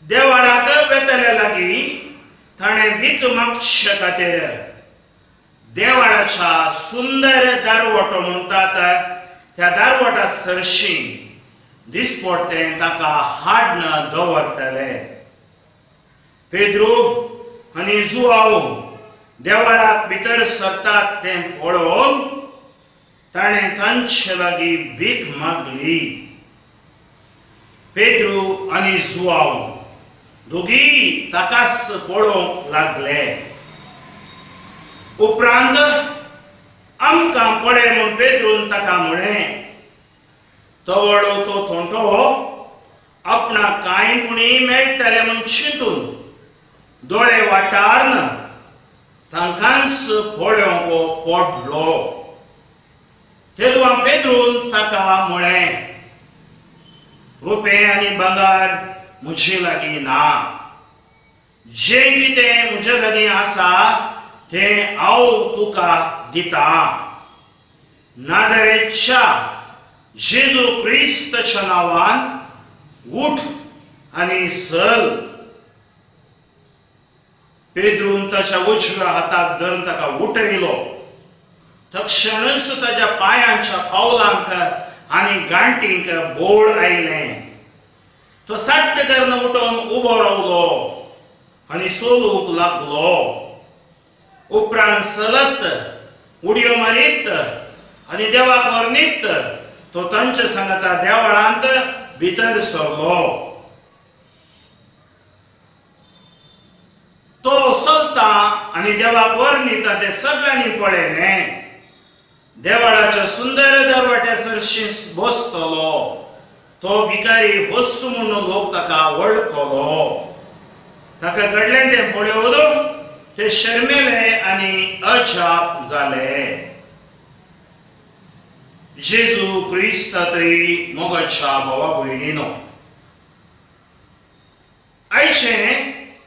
देवाळाक वेतले लागीं ताणें भीक मागचे खातीर देवाळाच्या सुंदर दारवटो म्हणटात त्या दारवटा सरशी दिसपडटें ताका हाडन दवरतले. पेद्रू आनी जुआंव देवाळाक भितर सरतात तें पळोवन ताणें तांचे लागीं भीक मागली. पेद्रू आनी जुआंव दोगी ताकाच पळोवंक लागले. उपरांत आमकां पळय म्हूण पेद्रून ताका म्हळें, तवळो तो थोंटो आपणाक कांय पुणी मेळटलें म्हूण चिंतून दोळे वाटार्न तांकांच पळोवंक पडलो. तेदवा पेद्रून ताका म्हळें, रुपें आनी भांगर म्हजे लागीं ना, जें कितें म्हजे लागीं आसा तें हांव तुका दितां. नाजारेच्या जेजू क्रिस्ताच्या नांवान उठ आनी चल. पेद्रून ताच्या उजव्या हाताक धरून ताका उठयलो. तक्षणच ताच्या पांयांच्या पावलांक आनी गांठींक बोळ आयलें. तो सट्ट करून उठून उबो रावलो आनी चलूंक लागलो. उपरांत चलत उडयो मारीत आनी देवाक वर्णीत तो तांच्या सांगाता देवळांत भितर सरलो. तो चलता आनी देवाक वर्णिता ते सगळ्यांनी पळयलें. देवळाच्या सुंदर दरवट्या सरशी बसतलो तो भिकारी होस म्हूण लोक ताका वळखलो. ताका घडलें तें पळोवन ते शर्मेले आनी अजाप जाले. जेजू क्रिस्तातय मोगाच्या भावा भयणीनो, आयचें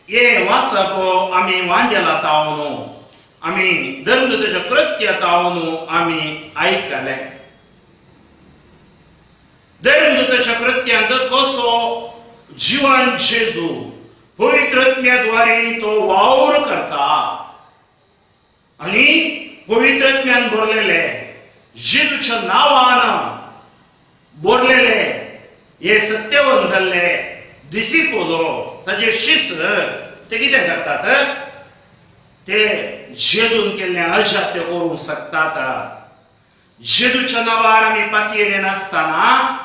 हें वाचप आमी वांजेला तावनो आमी धर्मदूताच्या कृत्य तावनो आमी आयकलें. धर्मदूताच्या कृत्यांत कसो जिवन जेजू पवित्रत्म्याद्वारे तो वावर करता आनी पवित्रत्म्यान भरलेले जेजूच्या नांवान भरलेले हे सत्यवन जाल्ले दिसिपोलो ताजे शिस ते कितें करतात, ते जेजून केल्ले अजाप ते करूंक शकतात. जेजूच्या नांवार आमी पातयेणे नासतना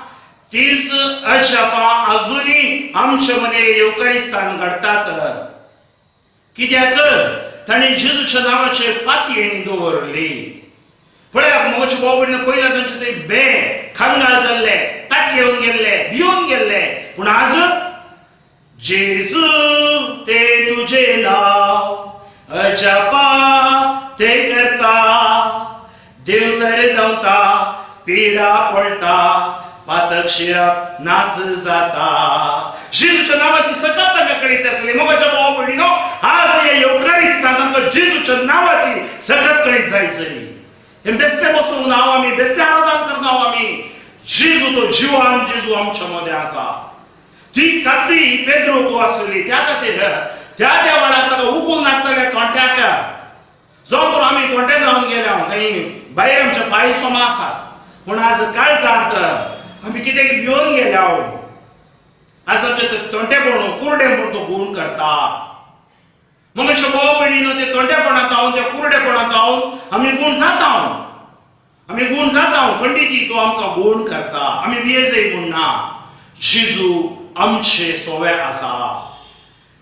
तीच अजापां अजुनूय आमचे मदें येवकारिस्तान घडटात. कित्याक ताणें जेजूच्या नांवाचेर पातयेणी दवरली. पळया म्हजे भाव भयणीन पयल्या तांचे ते बे खंगाल जाल्ले, ताटलेवन गेल्ले, भियोन गेल्ले, पूण आज जेजू ते तुजे नांव अजापा ते करता, देव सर धांवता, पिडा पळटा, पातक शिरप नास जाता. जेजूच्या नांवाची सकत तांकां कळीत आसली. मोगाच्या भाव भयणीनो, आज हे येवकारिस्तान आमकां जेजूच्या नांवाची सकत कळीत जाय जरी हे बेस्ते बसूंक ना आमी, बेस्ते आराधन करना आमी. जेजू तो जिवान जेजू आमच्या मदें आसा. ती खात्री पेद्रोक आसली. त्या खातीर त्या देवळाक ताका उकून नाडटले तोंट्याक. जो आमी तोंटे जावन गेले खंय भायर आमच्या पांय सोमा आसात, पूण आज काळजांत आमी कितें भिवन गेल्या. आज आमचे तोंटेपण कुरडेपण तो गूण करता. मग अशें भाव भयणीनो, ते तोंटेपणांत हांव त्या कुरडेपणांत हांव आमी गूण जाता, आमी गूण जाता. खंडीती तो आमकां गूण करता. आमी भियेजय म्हूण ना, जेजू आमचे सोवे आसा.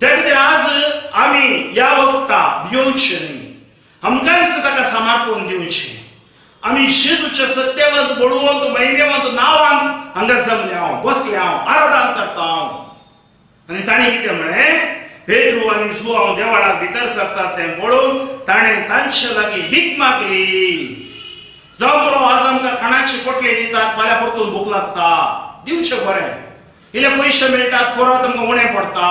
त्या खातीर आज आमी ह्या वखता भियोवचें न्ही, आमकांच ताका समर्पण दिवचें. आमी जेजूच्या सत्यवंत बळवंत महिमेवंत नांवान हांगा जमले हांव, बसले हांव, आराधन करता हांव. आनी ताणें कितें म्हळें, पेद्रू आनी जुआंव देवळाक भितर सरतात तें पळोवन ताणें तांचे लागीं भीक मागली. जावं पुरो, आज आमकां खाणाची पोटली दितात, फाल्यां परतून भूक लागता. दिवचें बरें, इल्ले पयशे मेळटात, परत आमकां उणें पडटा.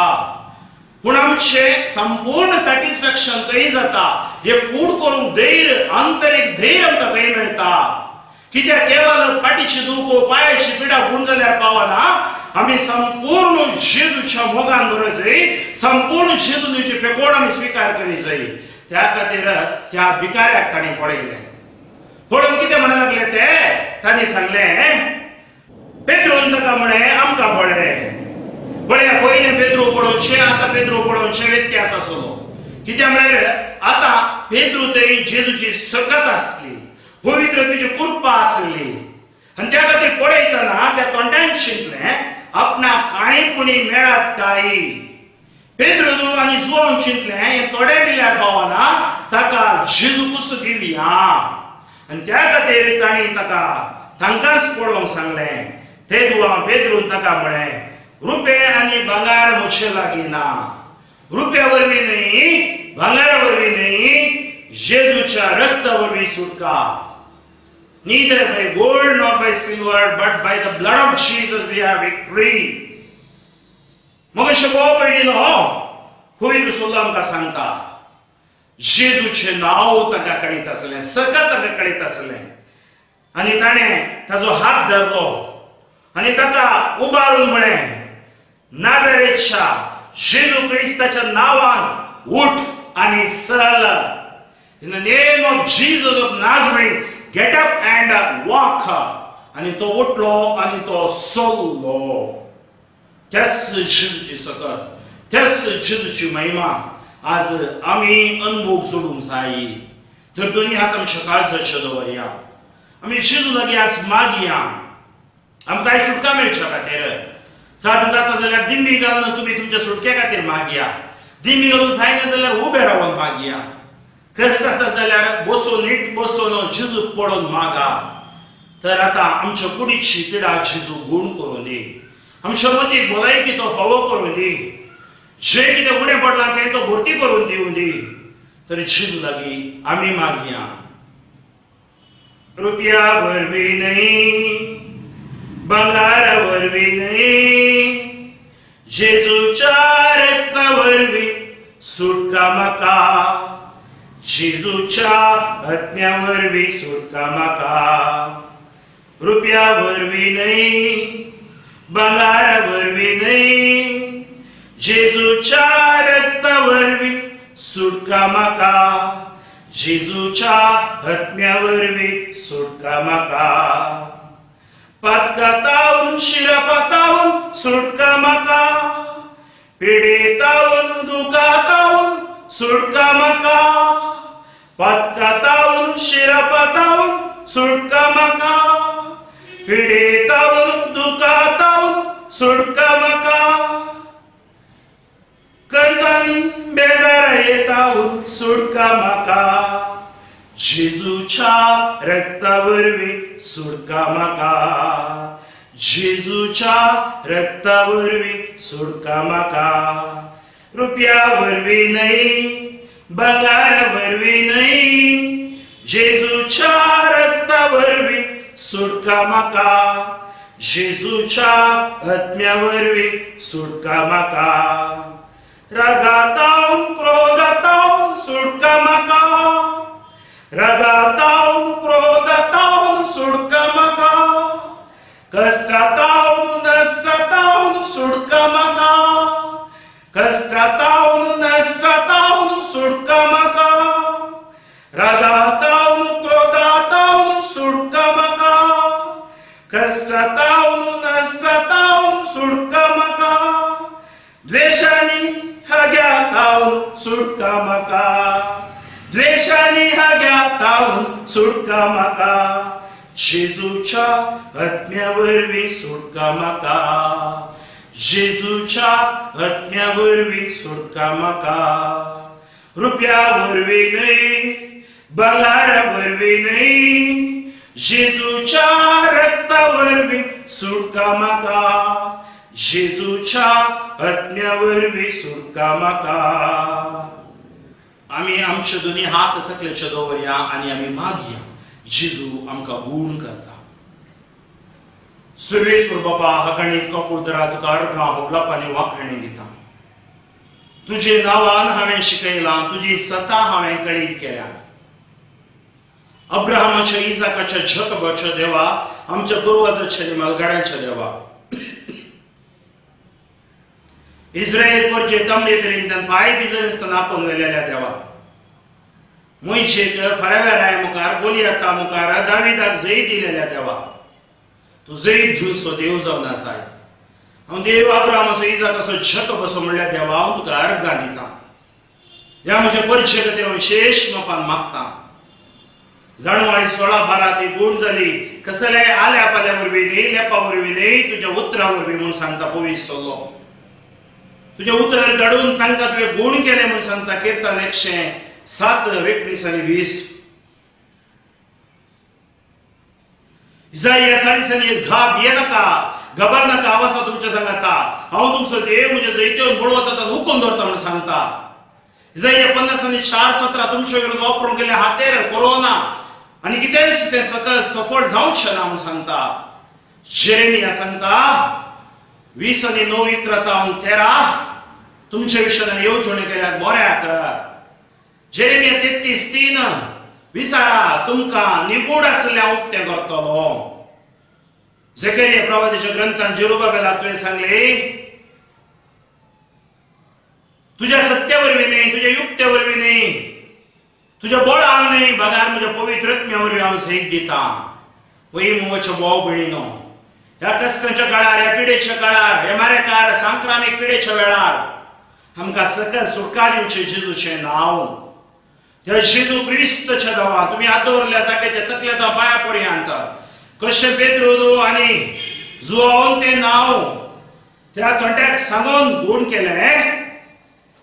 पूण आमचें संपूर्ण सॅटिस्फॅक्शन खंय जाता? हें फूड करूंक धैर्य, आंतरीक धैर्य आमकां खंय मेळटा? कित्याक केवल पाटीची दूख, पांयाची पिडा गूण जाल्यार पावना. आमी संपूर्ण जेजूच्या मोगान बरोवंक जाय, संपूर्ण जेजून दिवची पेकोण आमी स्विकार करीत जाय. त्या खातीर त्या भिकाऱ्याक तांणी पळयलें. पळोवन कितें म्हणूंक लागले ते? तांणी सांगलें, पेद्रून ताका म्हळें, आमकां पळय. पळया, पयलें पेद्रू पळोवचें, आतां पेद्रू पळोवचें, व्यत्यास आसलो. कित्याक म्हळ्यार आतां पेद्रू थंय जेजूची सकत आसली, पवित्र तुजी कृपा आसली आनी त्या खातीर पळयतना त्या तोंडान शिंकलें, आपणाक कांय पुणी मेळत काय. पेद्रू आनी जुआंव चिंतलें, हें थोडें दिल्यार पावना, ताका जेजू कुस दिवया. आनी त्या खातीर तांणी ताका तांकांच पळोवंक सांगलें. ते दुआ पेद्रून ताका म्हळें, रुपे आनी भांगार म्हजे लागीं ना. रुप्या वरवीं न्हय, भांगारा वरवीं न्हय, जेजूच्या रक्ता वरवीं सुटका. Neither by gold nor by silver, but by the blood of Jesus we have victory. मग अशें भाव भयणीनो, पवित्र सोल्लो आमकां सांगता, जेजूचें नांव ताका कळीत आसलें, सकत ताका कळीत आसलें आनी ताणें ताजो हात धरलो आनी ताका उबारून म्हळें, नाझरेतच्या जेजू क्रिस्ताच्या नांवान उठ आनी चल. In the name of Jesus of Nazareth, get up and walk. आनी तो उठलो आनी तो चल्लो. त्याच जेजूची सकत, त्याच जेजूची महिमा आज आमी अनुभव जोडूंक जाय. तर दोनी हात आमच्या काळजाचे दवरया. आमी जेजू लागीं आज मागया आमकां सुटका मेळच्या खातीर. जाता जाता जाल्यार दिंबी घालून तुमी तुमच्या सुटके खातीर मागया. दिंबी घालून जायना जाल्यार उबे रावन मागया. कश्ट आसा जाल्यार बसून, नीट बसून जेजूक पळोवन मागा. तर आतां आमच्या कुडीची पिडा जेजू गूण करूं दी. आमच्या मतीक भलायकी तो फावो करूं दी. जे कितें उणें पडलां तें तो भरती करून दिवं दी. तर जेजू लागीं आमी मागया. रुपया वरवीं न्हय, भांगारा वरवीं न्हय, जेजूच्या रक्ता वरवीं सुटका म्हाका. जेजूच्या आत्म्या वरवीं सुटका म्हाका. रुपया वरवीं न्हय, भांगारा वरवीं न्हय, जेजूच्या रक्ता वरवीं सुटका म्हाका. जेजूच्या आत्म्या वरवीं सुटका म्हाका. पातकातावन, शिरापातावन सुटका म्हाका. पिडेतावन, दुखातावन सुटका म्हाका. पातकातावन, शिरापातावन सुटका म्हाका. पिडेतावन, दुखातावन सुटका म्हाका. करतानी बेजारा येतावन सुटका म्हाका. जेजूच्या रक्ता वरवीं सुटका म्हाका. जेजूच्या रक्ता वरवीं सुटका म्हाका. रुपया वरवीं न्हय, भांगारा वरवीं न्हय, जेजूच्या रक्ता वरवीं सुटका म्हाका. जेजूच्या आत्म्या वरवीं सुटका म्हाका. रागातावन, क्रोधातावन सुटका म्हाका. रागातावन, क्रोधातावन सुटका म्हाका. कश्टातावन, नश्टातावन सुटका म्हाका. कश्टातावन, नश्टातावन सुटका म्हाका. रागातावन, क्रोधातावन सुटका म्हाका. कश्टातावन, नश्टातावन सुटका म्हाका. द्वेशानी हग्यातावन सुटका म्हाका. द्वेशानी हग्यातावन सुटका म्हाका. जेजूच्या आत्म्या वरवीं सुटका म्हाका. जेजूच्या आत्म्या वरवीं सुटका म्हाका. रुपया वरवीं न्हय, भांगारा वरवीं न्हय, जेजूच्या रक्ता वरवीं सुटका म्हाका. जेजूच्या आत्म्या वरवीं सुटका म्हाका. आमी आमचे दोनी हात तकलेचे दवरया आनी आमी मागया. जेजू आमकां गूण करता. सुर्वेस्वर बाबा, हगणीत कपुरदरा तुका अर्घां होगलापानी वाखाणी दिता. तुजे नांवान हांवें शिकयलां, तुजी सता हांवें कळीत केल्या. अब्राहमाच्या, इजाकाच्या, जकबाच्या देवा, आमच्या पुर्वजाच्या आनी मालगाड्यांच्या देवा, इस्रायल परजे तांबडे दरेंतल्यान पांय भिजनासतना आपोवन व्हेलेल्या देवा, मोयशेक फराव्या मुखार, गोलियाता मुखार दाविदाक जैत दिलेल्या देवा, तूं जैत दिवचो देव जावन आसाय. हांव देव अब्राहमाचो, इजाकाचो, जकबाचो म्हणल्यार देवा, हांव तुका अर्घां दिता. ह्या म्हज्या परचे खातीर हांव विशेश मापान मागता. जाणवाय 16:12 ती गूण जाली कसल्याय आल्या पाल्या वरवीं न्ही, लेपा वरवीं न्ही, तुज्या उतरा वरवीं म्हूण सांगता पवित्र सोलो. तुजें उतर धाडून तांकां तुवें गूण केलें म्हूण सांगता किर्तन 107 19 आनी 20. इजाया 40:10, भिये नाका, घबर नाका, आवासा तुमच्या सांगता, हांव तुमचो देव, म्हज्या जैतेवन बळवता हुकूम दवरता म्हूण सांगता. इजाया 50:4-17, तुमच्या विरोध वापरूंक गेले हातेर कोरोना आनी कितेंच तें सकल सफळ जावचें ना म्हूण सांगता. जेरेमिया सांगता 20:9 11-13, तुमच्या विशयान येवजण्यो केल्यात बऱ्याक. जेरेमिया 33:3, विसारा तुमकां निगूढ आसल्या उक्तें करतलो. जकरिया प्रवादीच्या ग्रंथान जेरुबाबेलाक तुवें सांगले, तुज्या सत्या वरवीं न्ही, तुज्या युक्त्या वरवीं न्ही, तुज्या बळान न्ही, बगार म्हज्या पवित्र आत्म्या वरवीं हांव सहीत दिता. वही मोगाच्या भाव भयणीनो, ह्या कश्टांच्या काळार, ह्या पिडेच्या काळार, ह्या मारेकार सांक्रामीक पिडेच्या वेळार आमकां सकल सुटका दिवचें जेजूचें नांव. त्या जेजू क्रिस्तच्या नांवान तुमी हात दवरल्या जाग्याच्या तकल्या पांया पर्यंत कशें पेत्रू आनी जुआवन तें नांव त्या तोंड्याक सांगून गूण केलें,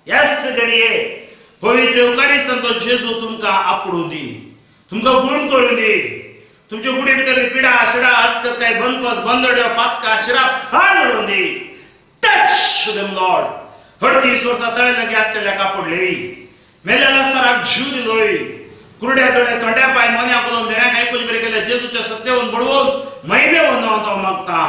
ह्याच घडये पवित्र उकारिस्तान तो जेजू तुमकां आपडूं दी, तुमकां गूण करूं दी. तुमच्या कुडी भितर पिडा शिडा अस्कत काय बंदपस बंदड्यो पातका शिराप खाण उडोवन दी. Touch them Lord. 38 वर्सां तळे लागीं आसलेल्या कापडलेवी मेलेल्या सराक जीव दिलोय, कुरड्या दोड्या तोंड्या पाय मोन्या करून मेऱ्याक आयकून बरें केलें जेजूच्या सत्यावन बडवून महिमेवन हांव मागता.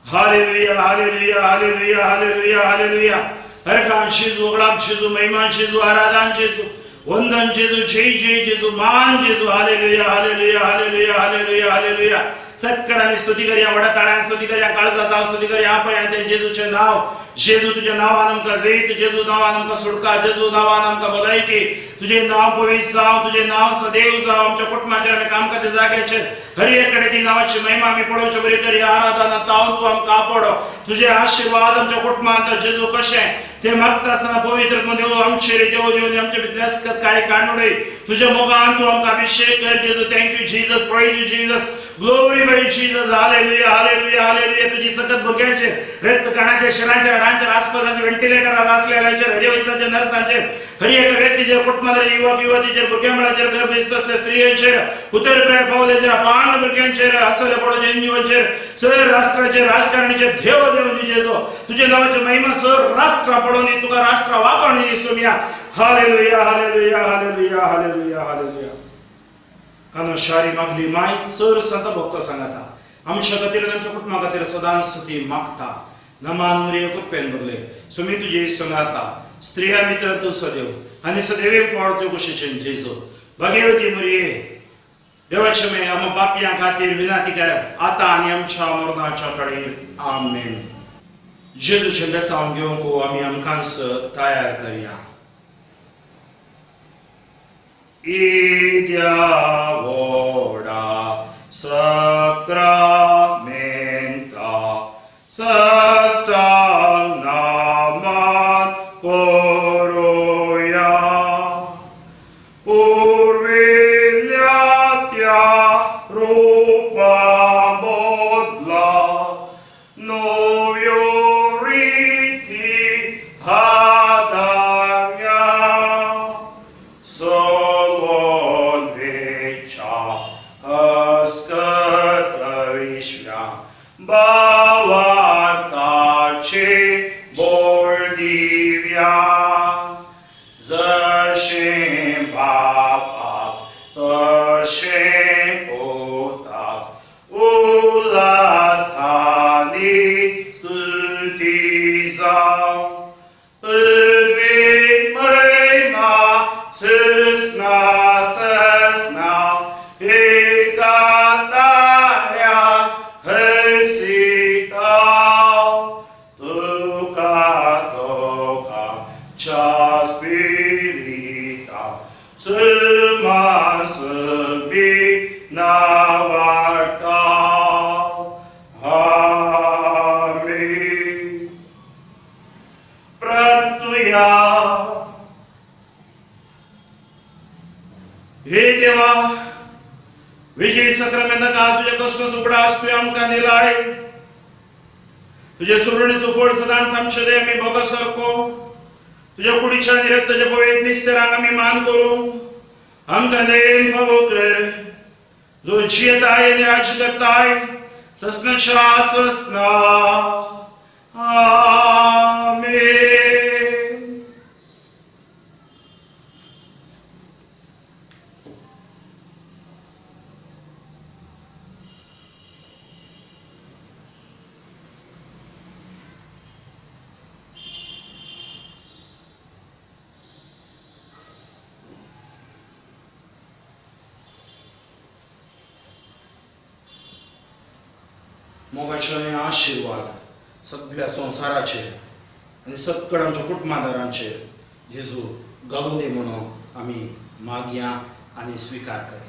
Hallelujah, hallelujah, hallelujah, hallelujah, hallelujah. हरकान जेजू, ओगळाक जेजू, महिमान जेजू, आराधन जेजू, वंदन जेजू, जय जय जेजू, मान जेजू. Hallelujah, hallelujah, hallelujah, hallelujah, hallelujah. सक्कडांनी स्तुती करया, व्हडा ताळ्यान स्तुती करया, काळजांत स्तुती करया. आपया ते जेजूचें नांव. जेजू तुज्या नांवान आमकां जैत, जेजू नांवान आमकां सुटका, जेजू नांवान आमकां भलायकी. तुजें नांव पवित्र जावं, तुजें नांव सदैव जावं. आमच्या कुटुंबाचेर, आमी काम करता जाग्याचेर हर एक कडेन ती नांवाची महिमा आमी पळोवचे बरी करी. आराधना तावन तूं आमकां आपड, तुजे आशिर्वाद आमच्या कुटुंबांत जेजू कशें ते मागता आसतना पवित्र देव आमचेर देव देव आमच्या भितर अस्कत काय काडून तुज्या मोगान तूं आमकां अभिशेक कर जेजू. Thank you Jesus, praise you Jesus, glory by Jesus. Hallelujah, hallelujah, hallelujah. तुजी सकत भुरग्यांचेर, रक्तकणाचेर, शिरांचेर, हाडांचेर, आस्पत्राचेर, व्हेंटिलेटरार आसलेल्यांचेर, हरिवैसाचेर, नर्सांचेर, हर एका व्यक्तीचेर, कुटुंबाचेर, युवक युवतीचेर, भुरग्यां बाळाचेर, गर्भस्थ असल्या स्त्रियांचेर, उतर प्राय पावल्याचेर, पांड भुरग्यांचेर, असले पडोचे एनजीओचेर, सर राष्ट्राचेर, राजकारणाचेर देव देव जेजो तुझ्या नावाची महिमा सर राष्ट्रा पडोवन तुका राष्ट्रा वाकोवणी दिसूया. Hallelujah, hallelujah, hallelujah, hallelujah, hallelujah. कानो शारी मागली माय सर संत भक्त सांगता आमच्या खातीर आमच्या कुटुंबा खातीर सदांच ती मागता. नमान मुरये कृपेन भरले, सुमी तुजे संगाता, स्त्रिया भितर तूं सदैव आनी सदैव फळ तुवें कुशीचें जेजू. भाग्यवती मुरये, देवाचे मे आम पापयां खातीर विनंती कर आतां आनी आमच्या मरणाच्या कडेन. आमेन. जेजूचें बेसांव घेवंक आमी आमकांच तयार करया. इद्या व्हडा सक्रामेंता साश्टांग नमन करुया. पुर्विल्ल्या त्या रुपा बदला नव्यो रिती हाताळया. सलोन वेचें तशें पोताक उल्हासांनी स्तुती जावं पृथ्वी महिमा सृजना ससना एका ताऱ्याक हर्षिता तुका दोगांच्या स्पिरिता समा समी नावाडटा. आमेन. प्रार्थुया. हे देवा, विजयी सक्रामेंताक तुज्या कश्ट उगडास तुवें आमकां दिलाय. तुजे सुरणीचो फळ सदांच आमचे दे आमी भोगा सारको तुज्या कुडीच्या आनी रक्ताच्या पवित्र मिस्तेरांक आमी मान करूं. आमकां दयेन फावो कर, जो जियेताय आनी राज्य करताय ससनाच्या ससना. आमेन. मोगाचो आनी आशिर्वाद सगळ्या संवसाराचेर आनी सगळ्या आमच्या कुटुंबादारांचेर जेजू घालूं दी म्हणून आमी मागया आनी स्विकार करया.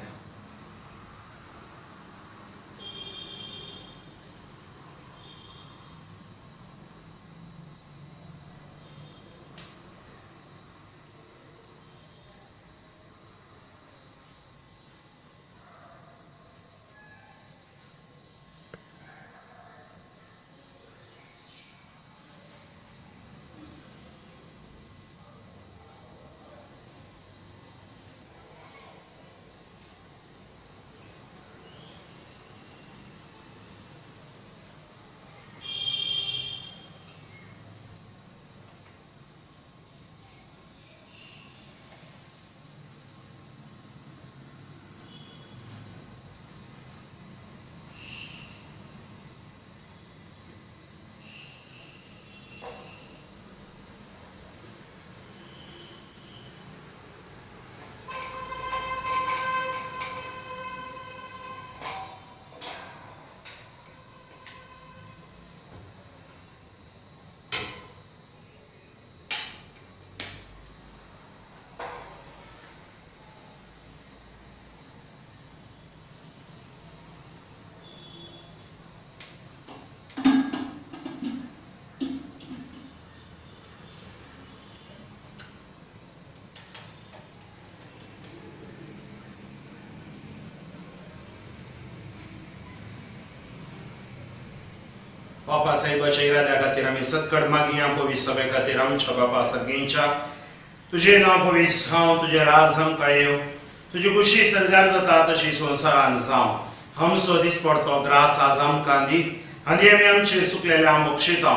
बाबा साहेबाच्या इराद्या खातीर आमी सत्कड मागया. पवित्र सभे खातीर आमच्या बाबा सगळ्यांच्या तुजें नांव पवित्र जावं, तुजें राज आमकां येवं, तुजी खुशी सरकार जाता तशी संवसारान जावं. आमचो दिसपडतो ग्रास आज आमकां दी आनी आमी आमचे चुकलेल्या बक्षिता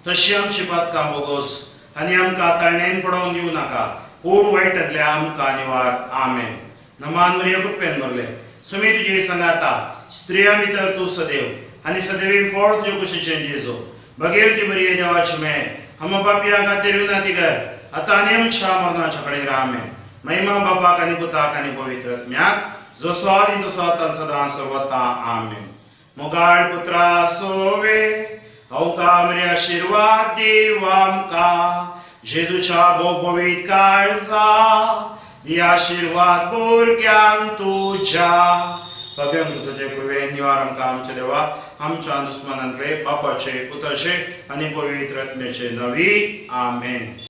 तशी आमची पातकां बोगोस आनी आमकां ताळणेन पडोवन दिवं नाका, पूण वायटांतल्या आमकां निवार. आमेन. नमान मरिया, कृपेन भरलें, सुमी तुजी सांगाता, स्त्रियां भितर तूं सदैव आनी सदैवी फळ तुजे कुशीचें जेजू. भगेवती मरिये, देवाची मे, हम पापयां खातीर विनंती कर आतां आनी आमच्या मरणाच्या कडेन. आमेन. महिमा बापाक आनी पुताक आनी पवित्र आत्म्याक, जसो आनी तसो आतां सदां सर्वता. आमेन. मोगाळ पुत्रा सोवे अवका मरे आशिर्वाद दीव आमकां, जेजूच्या भोवभोवीत काळजा दी आशिर्वाद भुरग्यांक तुज्या. भगवान तुझे कृपेन निवार आमकां आमच्या देवा आमच्या दुस्मनांतले बापाचे पुताचे आनी पवित्र आत्म्याचे नवी. आमेन.